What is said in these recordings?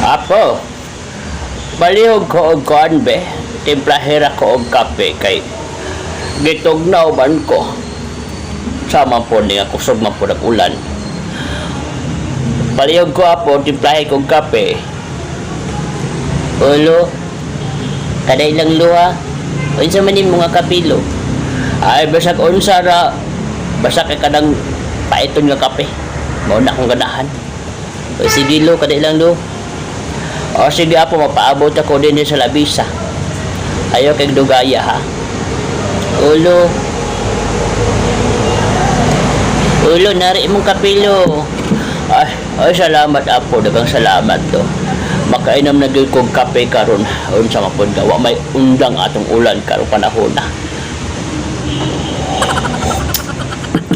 Apo, balihog ko og kuan be, timplahera ko og kape kay gitugnaw ban ko. Sama po ni nga kusog man po ulan. Palihog ko apo, timplahe ko og kape. Ulo, kaday lang luha. Unsa man ni mga kapilo? Ay, basag unsa ra, basta kay kanang paiton nga kape. Mao na akong ganahan. O sige lo, kaday lang lo. O sige apo, mapaabot ako din sa labisa. Ayaw kay dugaya ha. Ulo. Ulo, nari imong kapilo. Ay, ay salamat apo, daghang salamat to. Makainom na gyud kog kape karon. Unsa man pud gawa may undang atong ulan karong panahon na.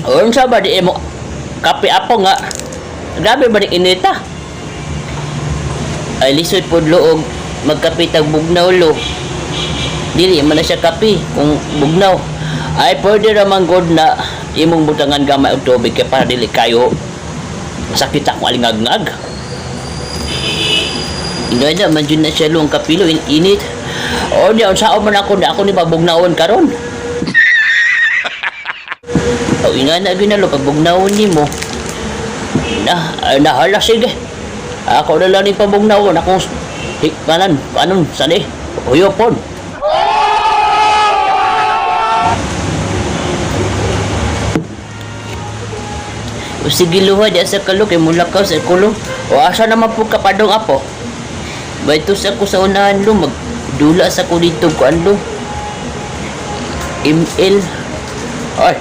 Unsa ba di imo kape apo nga? Grabe ba ni inita? Ay lisod pod lo og magkape tag bugnaw lo. Dili man na siya kape kung bugnaw. Ay pwede ra man gud na imong butangan gamay og tubig kay para dili kayo sakit akong alingagngag. Ingana man jud na siya lo ang kapilo init. O niya unsaon man ako na ako ni pabugnawon karon. O ingana gyud na lo pagbugnawon nimo. Na, ay, nahala sige. Ako na lang ni pabugnawon akong hikmanan, kanon, sani, huyopon. O sige luha di sa kalo kay mulakaw sa kulo. O asa naman po kapadong apo? Baito sa ko sa unahan lo magdula sa ko dito kuan lo. ML. Ay,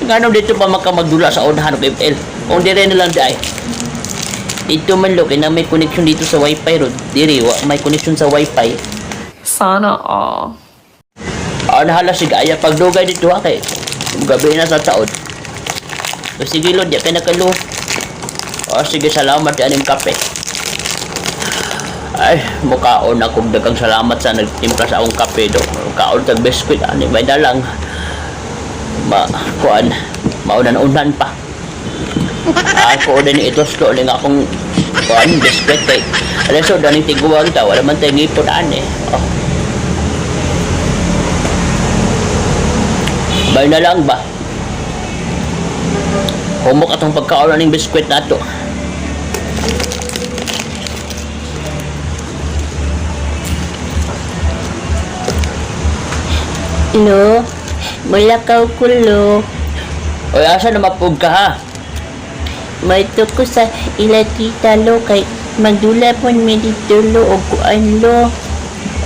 ngano dito pa makamagdula sa unahan og ML? Kung dire na lang di ay. Dito man lo kay na may connection dito sa wifi ro. Diri wa may connection sa wifi. Sana all. Ah, nahala sige, ay pagdugay dito ha kay gabi na sa taon. O sige lo di ka nakalo. O sige, salamat aning kape. Ay, mukaon akong dagang salamat sa nagtimpla sa akong kape do. Kaon tag biskwit ani may dalang ma kuan maunan-unan pa. Ako din ituslo ning akong kuan biskwit kay aleso daning tiguang ta wala man tay ngipon ani. Oh. Bay na lang ba? Humok atong pagkaon aning biskwit nato. Lo, mulakaw ko lo. Oy, asa na mapug ka ha? Maito ko sa ila tita lo kay magdula pon mi dito lo og kuan lo.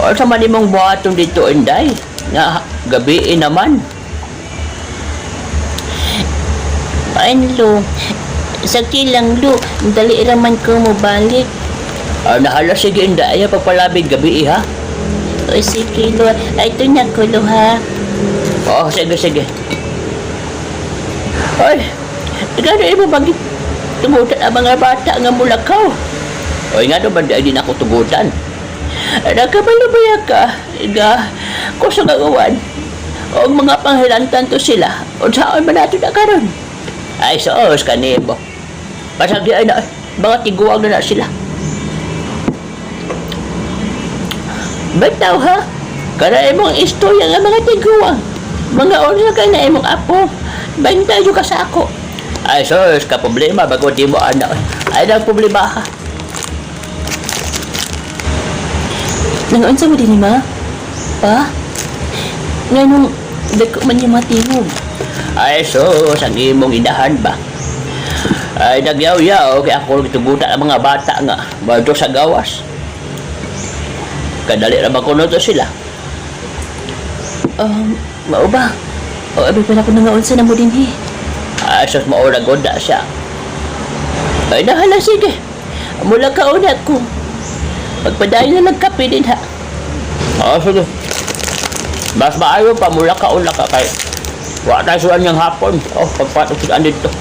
O sa man imong buhaton dito, Inday? Nga, gabi naman. Kuan lo. Sakti lang lo, dali ra man ko mobalik. Ah, nahala sige, Inday. Ay, pagpalabig gabi ha? O sige lo, ay ito na ko lo ha. Oo, sige, sige. Ay, gano'n imo bagit tugutan ang mga bata nga mulakaw. Oy, nga ba di na ako tugutan? Nagkabalo ba ya ka? Nga, kusog ang uwan. O mga panghilantan to sila. O saan man nato na karon? Ay, sos, kanimo. Basag di ay na, mga tiguang na na sila. Bitaw ha? Kana imong istorya nga mga tiguang. Mga unsa kay na imong apo. Bantay jud ka sa ako. Ay sus, ka problema bago di mo ana. Ay nang problema ha. Nangaunsa mo din ma? Pa? Nganong dako man yung mga tingog. Ay sus, ang imong inahan ba? Ay nagyaw-yaw kay ako gitugutan ang mga bata nga bato sa gawas. Kadali ra ba kuno to sila? Mao ba? O abi pa na ko nangaunsa na mo din he. Ay sus, maura goda siya. Ay nahala sige. Mula ka una ko. Pagpadayon na lang kape din ha. Ah, sige. Mas maayo pa mula ka una ka kay wa tayo suan niyang hapon. Oh, pagpatok sa dito.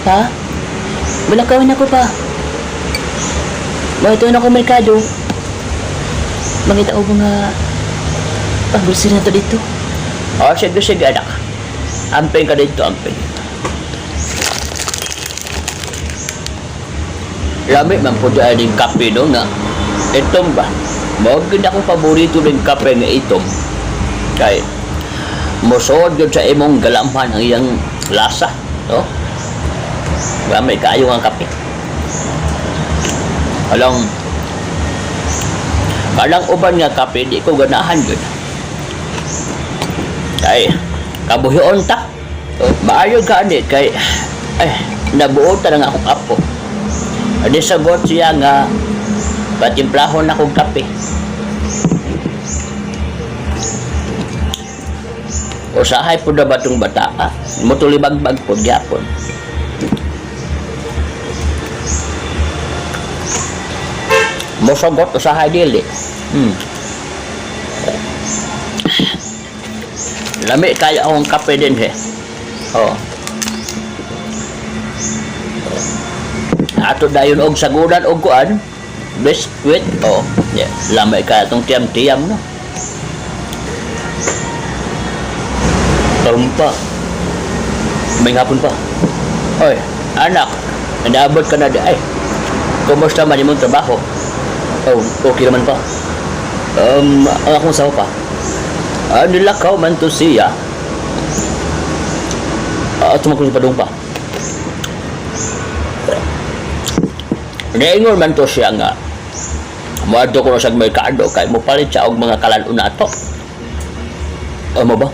Pa? Mula ka una ko pa. Maito na ko merkado. Mangita og mga panggrocery na to dito. Oh, sige, sige, anak. Amping ka dito, amping. Lami man po dyan yung kape no nga. Itom ba? Mao gyud akong paborito ning kape nga itom. Kay mosuod gyud sa imong galamhan ang iyang lasa, no? Gamay kaayo ang kape. Alang kalang uban nga kape di ko ganahan gyud. Kay kabuhion ta. Oh, maayo ka ani kay ay nabuo ta na nga akong apo. Adi sagot siya nga patimplahon akong kape. Usahay po na ba itong bata? Ah, mutulibagbag po gyapon. Mosagot usahay dili. Lami kaya akong kape din he. Oh. Ato dayon og sagudan og kuan, biskwit oh. Yeah. Lami kaya tong tiyam-tiyam no. Karon pa. May hapon pa. Oy, anak, naabot ka na di ay. Kumusta man imong trabaho? Oh, okay naman pa. Ang akong asawa pa. Ah, nilakaw man to siya. At tumakong sa padung pa. Niingon man to siya nga moadto ko na sa merkado kay mopalit siya og mga kalan-on nato. Amo ba?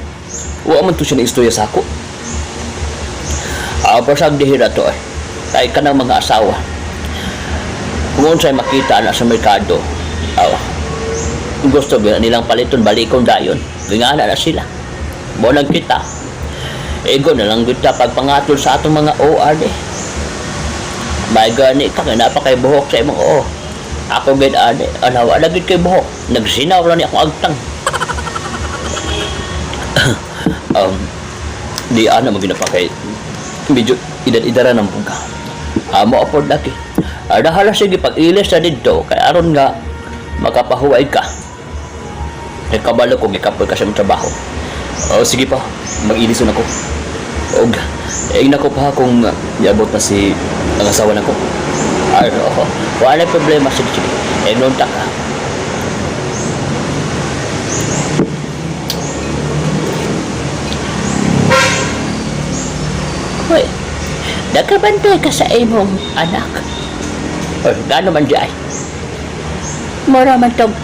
Wa man to siya na istorya sa ako. Ah, basag dihi na to eh. Kay kanang mga asawa. Kung unsay makita na sa merkado, aw, gusto ba nilang paliton balikon dayon. Gingana na sila. Mo lang kita. Ego na lang kita pagpangatol sa atong mga OR eh. May gani ka kay napa kay buhok sa imong oo. Ako gid ani, anawa na gid kay buhok. Nagsinaw lang ni akong agtang. Di ana mo ginapa kay medyo idad-idara na mo ka. Amo apod lagi. Ada hala sige pag ilis na didto kay aron nga makapahuway ka. Kay kabalo ko gikapoy ka sa imong trabaho. Oh, sige pa. Mag-ilison ako. Og ingna ko pa kung niabot na si ang asawa nako. Ay, oo. Wala problema, sige sige. Eh, nunta ka. Hoy, nakabantay ka sa imong anak. Hoy, gano'n man di ay. Mura man tong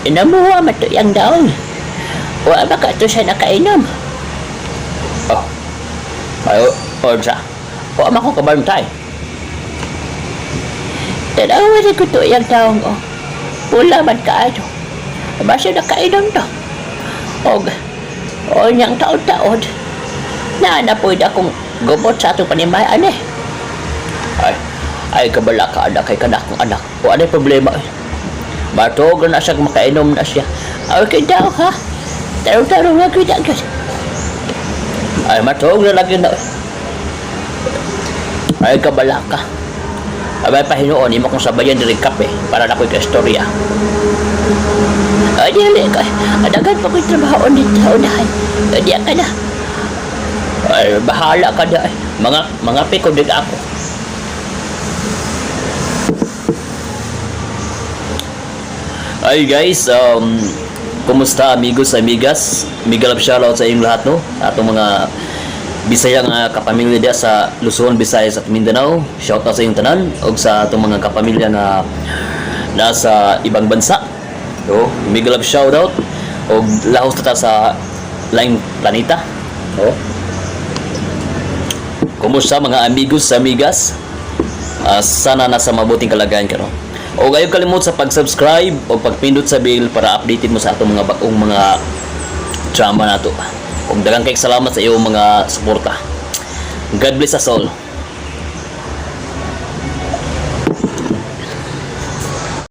inamuha man to iyang daon. Wa ba ka to siya nakainom? Oh, ayo, unsa? Wa man ko kabantay. Tanawa rin ko to iyang taong oh. Pula man kaayo. Basta nakainom to. Og, o niyang taon-taon. Na napoy akong gumot sa atong panimayan eh. Ay, ay kabala ka anak kay kanakong anak. O ano problema eh. Matog na siya makainom na siya. Ay, kay daw ha. Tarong-tarong nga kita agad. Ay, matog na lagi na. Ay, kabala ka. Abay pahinuon, imo kong sabayan diri kape para na ko'y kaistorya. Ay, dili ka. Adagan pa ko'y trabaho dito sa unahan. Ay, diya ka na. Ay, bahala ka na. Ay. Mga piko din ako. Ay guys, kumusta amigos, amigas? Mega love shoutout sa inyong lahat no. Atong mga Bisaya nga kapamilya diya sa Luzon, Visayas at Mindanao. Shoutout sa inyong tanan og sa atong mga kapamilya nga nasa ibang bansa. So, mega love shoutout og lahos ta sa laing planeta. So, kumusta mga amigos, amigas? Ah, sana nasa mabuting kalagayan ka no. O ayaw kalimot sa pag-subscribe o pagpindot sa bell para updated mo sa atong mga bagong mga drama nato. Og daghang kay salamat sa iyong mga suporta. God bless us all.